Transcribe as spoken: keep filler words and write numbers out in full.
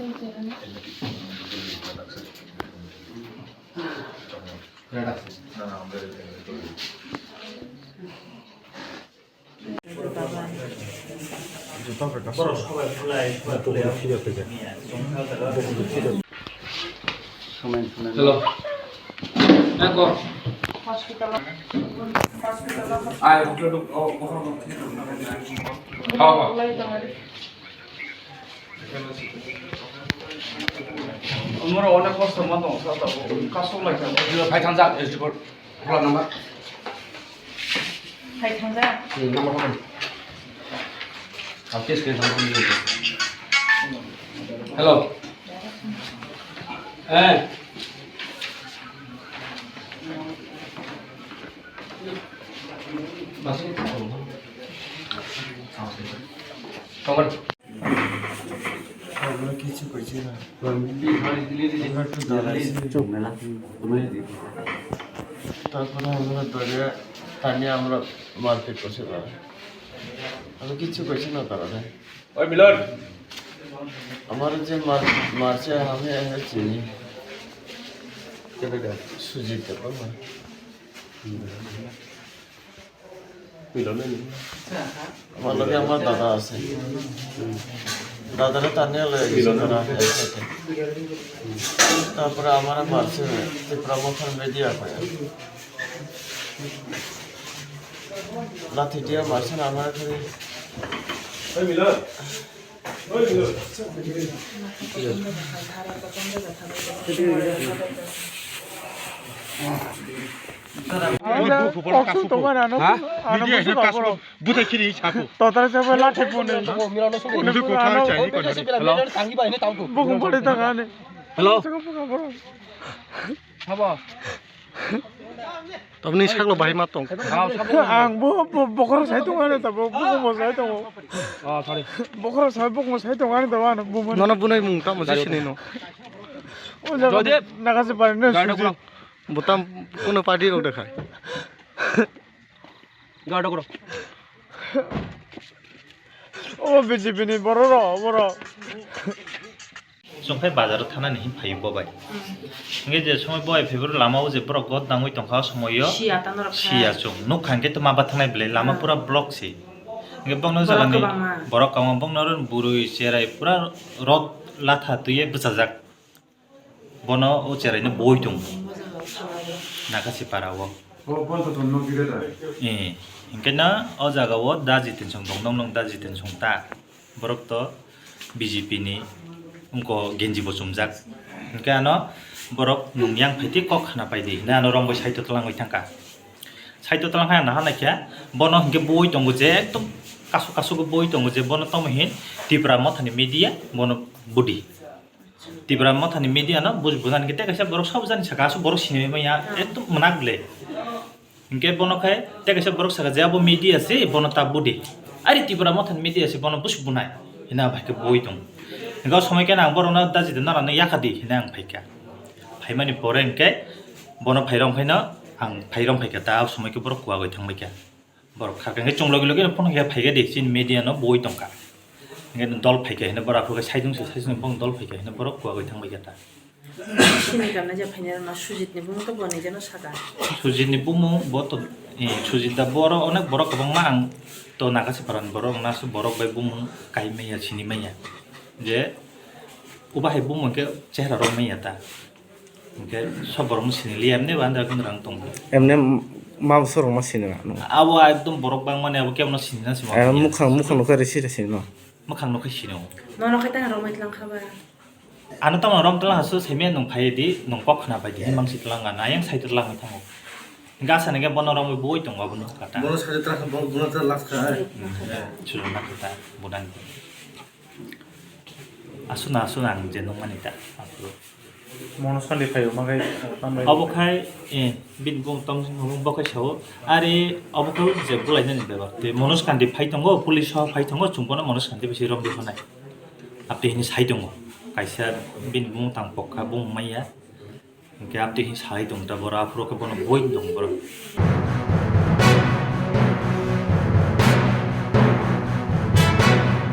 Hello. Nako. Ai, hotel tu, oh, oh, oh. Ha, ha. Umur onek kosto ma tong sa tabo, kasok lai tabo. Phai thangjak, S D report. Roll number. Phai thangjak. Hmm, number one. Hello. Eh. Tongol. Abro kichu koichi na. Amra tu dalai si. Tarpore amra dore tani amra marpit korse na. Ami kichu koichi na tara de. Oi Milon. Amar je mar marche ami ami chini. Kebe de. Sujit de ba. Milon ni. Amar loge amar dada ase. Dadare tani le Milon. Tarpore amare marche Tipra Motha media koi. Lathi dia marche amare koi. Oi Milon. Buthai khiri saku. Totara sabo lathi phone. Hello? Bukhung pari tangani. Hello? Sabo. Taboni saklo bahai ma tong. Ang bo, bo, bokhorok sai tong ani tabo, bukhung bo sai tongo. Oh, sorry. Bokhorok sai, bukhung sai tong ani tabo ano bumo. Nono bunai mung tamo je sinino. O jaga Joydeep. Nagase pari na Joydeep suji. Bro. Butam kuno party rok dekhai. Gato koro. O B J P ni borok rok, borok. Chwng khe bazar o thanani hin phaio bo bai. Hwnkhe je somoi bo bai phaibo lama o je borok god nangwi tongkha o somoio. Siya tano rok kha. Siya chwng. Nuk kha hwnkhe to ma ba thangnai belai lama pura block se. Hwnkhe bokno borok jagani kwbangma. Borok kwbangma bokno oro bwrwi cherai pura rot latha twiwi bwchajak. Bono o cheraino boi tongo. Nakasi para o. Eh, hwnkhe no o jaga o da Jitensong tong, nong nong da Jitensong ta. Borok to B J P ni wngko genji bo chumjak. Hwnkhe ano borok nwng yang phaidi kok khana paidi hinwi ano rong bai side o twlangwi thangkha. Side o twlang khe ano hanaikhe bono hwnkhe boi tongo je ekdom kasu kasu boi tongo je bono tomo hin Tipra Mothani media bono budi. Tipra Mothani media no buj bujan khe tei kaisa borok sabo jani saka aswk borok sinimanya ekdom mwnakle. Hinkhe bono khai tei kaisa borok saka je abo media se bono ta budi. Ari Tipra Mothani media se bono buj bunai. Hina bai khe boi tong. Hinkhe o somoi khe ang borok no daji de nara no yakha di hina ang phaikha. Phaimani pore hinkhe bono phairom khaino ang phairom phaikha ta o somoi khe borok kuagwi thangbaikha. Borok kharkha khe chwng logi logi no phone khe phaikha di chini media no boi tongkha. Hinkhe dol phaikha hino borok aphuru khe saichung se saichung bong dol phaikha hino borok kuagwi thangbaikha ta. Chini gana je phainai rok no Sujit ni bumung to bo ni jeno saka. Sujit ni bumung bo to, eh, Sujit da borok onek borok kwbangma ang to Nagasiparani borok nasu borok bai bumung kai manya sini manya je uba hai bumung khe chehra rok manya ta. Hinkhe sob borokno siniliya, emni bo andra kundra wng tongo. Emni ma bwsarokno sinila nw? Abo ekdom borok bangmani, abo kebono sinina se ma Eh, wngya. Mukhang, mukhang nukha risi risi no. Mukhang nukha sino. Nono khe tang romwi tlang kha ba? Ano tamo rom tlang hasu semi nung phai di, nung kok khna bai di, himang si tlang na, ayang sai tlang thango. Gasa nege bono romwi boi tongo, abo nukha ta. Bono sai tlang, bono, bono tlang last kha. Hmm, sulo na kha ta, bodan. Aswkno, aswkno ang je nukmani ta, aphuru. Mono sandi phaio, ma khai, tambai. Obo khai, eh, bini bung tong sing hwnwi bo khai sao. Are obo khai je bulainani bebak. Tei Manoj Kandi phai tongo, police o phai tongo, chwng bono Manoj Kandi bai se romwi phanai. Aptwi hwnwi sai tongo. Kaisa bini bung tang pokha, bung maya. Hinkhe aptwi hwnwi sai tong ta, borok aphuru khe bono boi tong borok.